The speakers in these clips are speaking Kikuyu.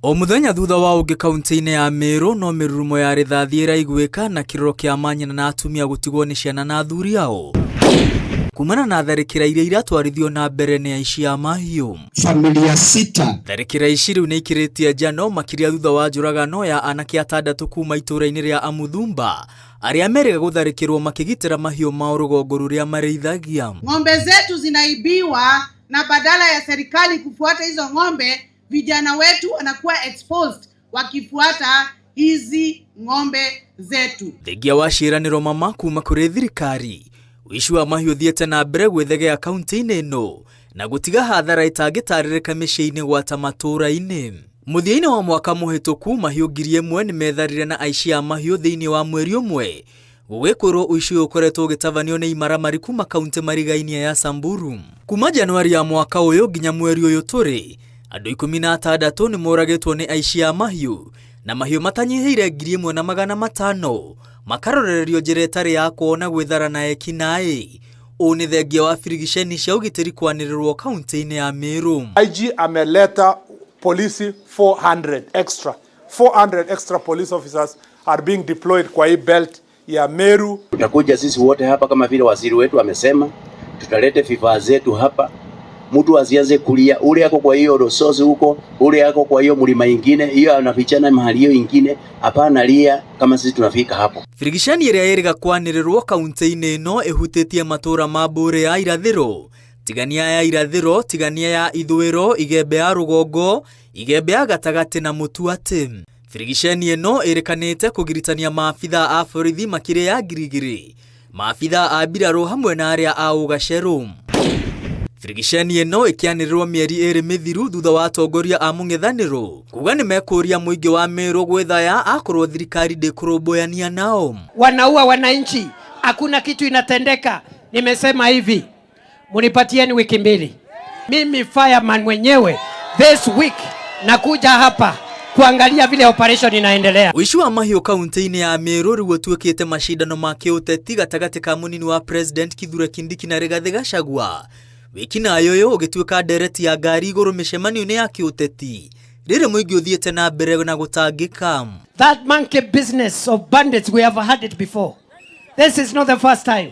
O mũthenya thutha wa ũngĩ kaunti-inĩ ya Meru no mĩrurumo ya rithathi ĩraiguĩka na kĩrĩro kĩa manyina na atumia gũtigwo nĩ ciana na athuri ao kumana na tharĩkĩra iria iratwarithio na mbere nĩ aici a mahiũ. Familia sita. Tharĩkĩra ici rĩu nĩ ikĩrĩtie njano makĩria thutha wa njũragano ya anake atandatũ kuma itũũra-inĩ rĩa Amuthumba arĩa merĩga gũtharĩkĩrwo makĩgitĩra mahiũ mao rũgongo rũrĩa marĩithagia. Ng'ombe zetu zinaibiwa na badala ya serikali kufuata hizo ng'ombe, vijana wetu wanakuwa exposed wakifuata hizi ng'ombe zetu. Thengia wa ciĩranĩro mama kuma kũrĩ thirikari, ũici wa mahiũ ũthiĩte na mbere gwĩthegea kaunti-inĩ ĩno na gũtiga hathara ĩtangĩtarĩrĩka mĩciĩ-inĩ gwata matũũra-inĩ. Mũthia-inĩ wa mwaka mũhĩtũku mahiũ 1000 nĩmetharire na aici a mahiũ thĩinĩ wa mweri ũmwe gũgĩkwĩrwo ũici ũyũ ũkoretwo ũgĩtabanio nĩ imaramari kuma kaunti marigainie ya Samburu. Kuma Januari ya mwaka ũyũ nginya mweri ũyũ tũrĩ, andũ 16 nĩmoragĩtwo nĩ aici a mahiũ na mahiũ matanyihĩire 1500 makarorererio njĩra ĩtarĩ ya kwao na gwĩthara na ekinaĩ. Ũũ nĩ thengia wa birigiceni cia ũgitĩri kwanĩrĩrwo kaunti-inĩ ya Meru. IG ameleta polisi 400 extra. 400 extra police officers are being deployed kwa hii belt ya Meru. Tutakuja sisi wote hapa kama vile waziri wetu amesema, tutalete vifaa zetu hapa. Mtu asianze kulia, ule ako kwa hiyo Rosozi huko, ule ako kwa hiyo mlima ingine, hiyo anafichana mahali hiyo ingine, hapana lia kama sisi tunafika hapo. Birigiceni ĩrĩa ĩrĩga kwanĩrĩrwo kaunti-inĩ ĩno ĩhutĩtie matũũra ma Mbũrĩ ya irathĩro, Tigania ya irathĩro, Tigania ya ithũĩro, Igembe ya rũgongo, Igembe ya gatagatĩ na Mũtuatĩ. Birigiceni ĩno ĩrĩkanĩte kũgiritania maabitha a borithi makĩria ya 2000, maabitha a mbirarũ hamwe na arĩa a ũgacerũ. Birigiceni ĩno ĩkĩanĩrĩrwo mĩeri 2 mĩthiru thutha wa atongoria a mũng'ethanĩro kuga nĩmekũria mũingĩ wa Meru gwĩthaya akorwo thirikari ndĩkũrũmbũyania nao. Wanaua wananchi, hakuna kitu inatendeka. Nimesema hivi, munipatieni wiki 2. Mimi fireman mwenyewe this week nakuja hapa kuangalia vile operation inaendelea. Ũici wa mahiũ kaunti-inĩ ya Meru rĩu ũtuĩkĩte macindano ma kĩũteti gatagatĩ ka mũnini wa President Kithure Kindiki na Rigathĩ Gachagua. Wĩkinaĩ ũyũ ũgĩtuĩka ndereti ya ngari igũrũ mĩcemanio-inĩ ya kĩũteti rĩrĩ mũingĩ ũthiĩte na mbere na gũtangĩka. That monkey business of bandits, we have had it before. This is not the first time.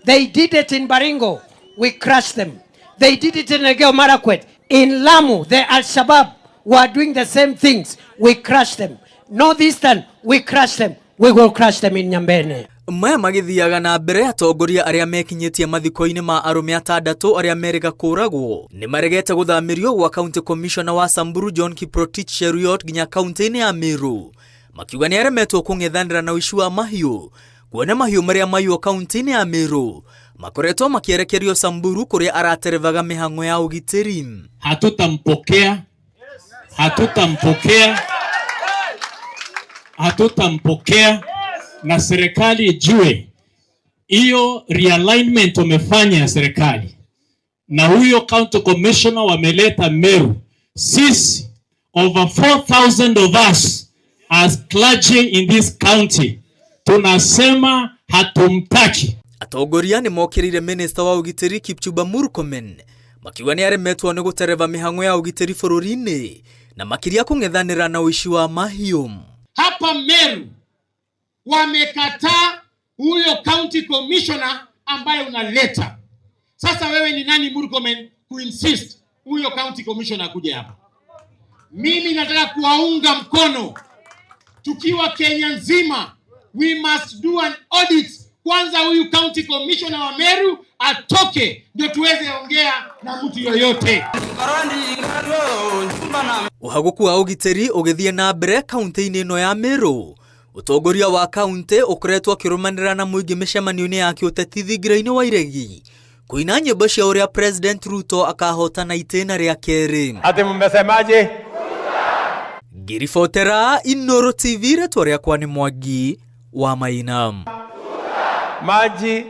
They did it in Baringo, we crushed them. They did it in Elgeyo Marakwet. In Lamu, the Al-Shabaab were doing the same things. We crushed them. Northeastern, we crushed them. We will crush them in Nyambene. Maya magĩthiaga na mbere atongoria arĩa mekinyĩtie mathiko-inĩ ma arũme atandatũ arĩa merĩga kũragwo nĩmaregete gũthamĩrio gwa County Commissioner wa Samburu John Kiprotich Cheruiyot nginya kaunti-inĩ ya Meru makiuga nĩaremetwo kũng'ethanĩra na ũici wa mahiũ kuona mahiũ marĩa maiywo kaunti-inĩ ya Meru makoretwo makĩerekerio Samburu kũrĩa araterebaga mĩhang'o ya ũgitĩri. Hatutampokea, hatutampokea, hatutampokea, na serikali ijue hiyo realignment wamefanya ya serikali na huyo county commissioner wameleta Meru. Sisi over 4,000 of us as clergy in this county tunasema hatumtaki. Atongoria nĩmokĩrĩire minister wa ũgitĩri Kipchumba Murkomen makiuga nĩaremetwo nĩ gũtereba mĩhang'o ya ũgitĩri bũrũri-inĩ na makĩria kũng'ethanĩra na ũici wa mahiũ. Hapa Meru wamekataa huyo county commissioner ambaye unaleta. Sasa wewe ni nani Murkomen kuinsist huyo county commissioner akuje hapa? Mimi nataka kuwaunga mkono tukiwa Kenya nzima, we must do an audit. Kwanza huyu county commissioner wa Meru atoke ndio tuweze ongea na mtu yoyote. Ũhagũku wa ũgitĩri ũgĩthiĩ na mbere kaunti-inĩ ĩno ya Meru. Ũtongoria wa kaunti ũkoretwo ũkĩrũmanĩra na mũingĩ mĩcemanio-inĩ ya kĩũteti thingira-inĩ wa Iregi kũina nyĩmbo cia ũrĩa President Ruto akahotana itĩna rĩa kerĩ. Ati mmesemaje? Ngĩribotera Inooro TV, rĩtwa rĩakwa nĩ Mwangi wa Maina. Maji.